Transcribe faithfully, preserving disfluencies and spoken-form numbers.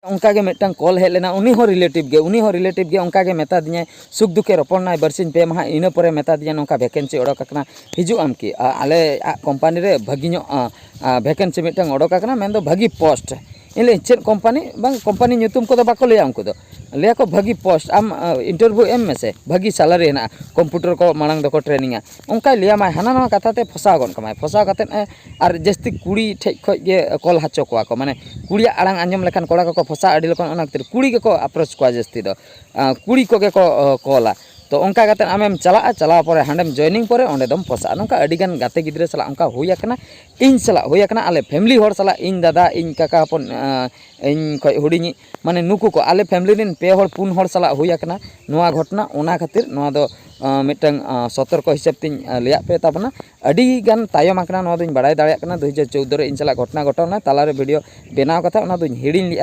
ᱚᱱᱠᱟ ᱜᱮ ᱢᱤᱫᱴᱟᱝ ᱠᱚᱞ ᱦᱮᱡ ᱞᱮᱱᱟ, ᱩᱱᱤ ᱦᱚᱸ ᱨᱤᱞᱮᱴᱤᱵᱷ ᱜᱮ, ᱩᱱᱤ ᱦᱚᱸ ᱨᱤᱞᱮᱴᱤᱵᱷ ᱜᱮ ᱚᱱᱠᱟ ᱜᱮ ᱢᱮᱛᱟ ᱫᱤᱧᱟᱭ, ᱥᱩᱠ ᱫᱩᱠᱮ ᱨᱚᱯᱚᱲ ᱱᱟᱭ ᱵᱟᱨᱥᱤᱧ ᱯᱮ ᱢᱟᱦᱟ, ᱤᱱᱟᱹ ᱯᱚᱨᱮ ᱢᱮᱛᱟ ᱫᱤᱧᱟ, "ᱱᱚᱝᱠᱟ ᱵᱷᱮᱠᱮᱱᱥᱤ ᱚᱰᱚᱠ ᱟᱠᱟᱱᱟ, ᱦᱤᱡᱩᱜ ᱟᱢ ᱠᱤ?" ᱟ-, ᱟᱞᱮᱭᱟᱜ ᱠᱳᱢᱯᱟᱱᱤ ᱨᱮ ᱵᱷᱟᱹᱜᱤ ᱧᱚᱜ, ᱟ, ᱟ, ᱵᱷᱮᱠᱮᱱᱥᱤ ᱢᱤᱫᱴᱟᱝ ᱚᱰᱚᱠ ᱟᱠᱟᱱᱟ, ᱢᱮᱱᱫᱚ ᱵᱷᱟᱹᱜᱤ ᱯᱳᱥᱴ᱾ ᱤᱧ ᱞᱟᱹᱭᱟᱹᱧ, "ᱪᱮᱫ ᱠᱳᱢᱯᱟᱱᱤ?" ᱵᱟᱝ, ᱠᱳᱢᱯᱟᱱᱤ ᱧᱩᱛᱩᱢ ᱠᱚᱫᱚ ᱵᱟᱠᱚ ᱞᱟᱹᱭᱟ ᱩᱱᱠᱩ ᱫᱚ, ᱞᱟᱹᱭᱟᱠᱚ, "ᱵᱷᱟᱹᱜᱤ ᱯᱳᱥᱴ, ᱟᱢ, ᱟ, ᱤᱱᱴᱟᱨᱵᱷᱤᱭᱩ ᱮᱢ ᱢᱮᱥᱮ, ᱵᱷᱟᱹᱜᱤ ᱥᱮᱞᱟᱨᱤ ᱦᱮᱱᱟᱜᱼᱟ, ᱠᱚᱢᱯᱤᱭᱩᱴᱟᱨ ᱠᱚ ᱢᱟᱲᱟᱝ ᱫᱚᱠᱚ ᱴᱨᱮᱱᱤᱝᱟ", ᱚᱱᱠᱟᱭ ᱞᱟᱹᱭᱟᱢᱟᱭ, ᱦᱟᱱᱟ ᱱᱟᱣᱟ ᱠᱟᱛᱷᱟ ᱛᱮ ᱯᱷᱚᱥᱟᱣ ᱜᱚᱫ ᱠᱟᱢᱟᱭ, ᱯᱷᱚᱥᱟᱣ ᱠᱟᱛᱮᱫ, ᱮ, ᱟᱨ ᱡᱟᱹᱥᱛᱤ ᱠᱩᱲᱤ ᱴᱷᱮᱡ ᱠᱷᱚᱡ ᱜᱮ ᱠᱚᱞ ᱦᱚᱪᱚ ᱠᱚᱣᱟ ᱠᱚ, ᱢᱟᱱᱮ ᱠᱩᱲᱤᱭᱟᱜ ᱟᱲᱟᱝ ᱟᱸᱡᱚᱢ ᱞᱮᱠᱷᱟᱱ ᱠᱚᱲᱟ ᱠᱚᱠᱚ ᱯᱷᱚᱥᱟᱜᱼᱟ ᱟᱹᱰᱤ ᱞᱚᱜᱚᱱ, ᱚᱱᱟ ᱠᱷᱟᱹᱛᱤᱨ ᱠᱩᱲᱤ ᱜᱮᱠᱚ ᱟᱯᱨᱳᱪ ᱠᱚᱣᱟ ᱡᱟᱹᱥᱛᱤ ᱫᱚ, ᱟ, ᱠᱩᱲᱤ ᱠᱚᱜᱮ ᱠᱚ, ᱚ, ᱠᱚᱞᱟ᱾ ᱛᱚ ᱚᱱᱠᱟ ᱠᱟᱛᱮᱫ ᱟᱢᱮᱢ ᱪᱟᱞᱟᱜᱼᱟ, ᱪᱟᱞᱟᱣ ᱯᱚᱨᱮ ᱦᱟᱸᱰᱮᱢ ᱡᱚᱭᱱᱤᱝ ᱯᱚᱨᱮ ᱚᱸᱰᱮ ᱫᱚᱢ ᱯᱷᱚᱥᱟᱜᱼᱟ᱾ ᱱᱚᱝᱠᱟ ᱟᱹᱰᱤᱜᱟᱱ ᱜᱟᱛᱮ ᱜᱤᱫᱽᱨᱟᱹ ᱥᱟᱞᱟᱜ ᱚᱱᱠᱟ ᱦᱩᱭ ᱟᱠᱟᱱᱟ, ᱤᱧ ᱥᱟᱞᱟᱜ ᱦᱩᱭ ᱟᱠᱟᱱᱟ, ᱟᱞᱮ ᱯᱷᱮᱢᱤᱞᱤ ᱦᱚᱲ ᱥᱟᱞᱟᱜ, ᱤᱧ ᱫᱟᱫᱟ, ᱤᱧ ᱠᱟᱠᱟ ᱦᱚᱯᱚᱱ, ᱟ, ᱤᱧ ᱠᱷᱚᱡ ᱦᱩᱰᱤᱧᱤᱡ, ᱢᱟᱱᱮ ᱱᱩᱠᱩ ᱠᱚ, ᱟᱞᱮ ᱯᱷᱮᱢᱤᱞᱤ ᱨᱮᱱ ᱯᱮ ᱦᱚᱲ ᱯᱩᱱ ᱦᱚᱲ ᱥᱟᱞᱟᱜ ᱦᱩᱭ ᱟᱠᱟᱱᱟ ᱱᱚᱣᱟ ᱜᱷᱚᱴᱚᱱᱟ᱾ ᱚᱱᱟ ᱠᱷᱟᱹᱛᱤᱨ ᱱᱚᱣᱟ ᱫᱚ, ᱟ, ᱢᱤᱫᱴᱟᱝ, ᱟ, ᱥᱚᱛᱚᱨᱠᱚ ᱦᱤᱥᱟᱹᱵ ᱛᱤᱧ, ᱟ, ᱞᱟᱹᱭᱟᱫ ᱯᱮ ᱛᱟᱵᱚᱱᱟ᱾ ᱟᱹᱰᱤ ᱜᱟᱱ ᱛᱟᱭᱚᱢ ᱟᱠᱟᱱᱟ, ᱱᱚᱣᱟ ᱫᱚᱧ ᱵᱟᱲᱟᱭ ᱫᱟᱲᱮᱭᱟᱜ ᱠᱟᱱᱟ᱾ ᱫᱩ ᱦᱟᱡᱟᱨ ᱪᱳᱫᱽᱫᱳ ᱨᱮ ᱤᱧ ᱥᱟᱞᱟᱜ ᱜᱷᱚᱴᱚᱱᱟ ᱜᱷᱚᱴᱟᱣ ᱞᱮᱱᱟ, ᱛᱟᱞᱟᱨᱮ ᱵᱷᱤᱰᱤᱭᱳ ᱵᱮᱱᱟᱣ ᱠᱟᱛᱮ ᱚᱱᱟ ᱫᱚᱧ ᱦᱤᱲᱤᱧ ᱞᱮᱫᱼᱟ᱾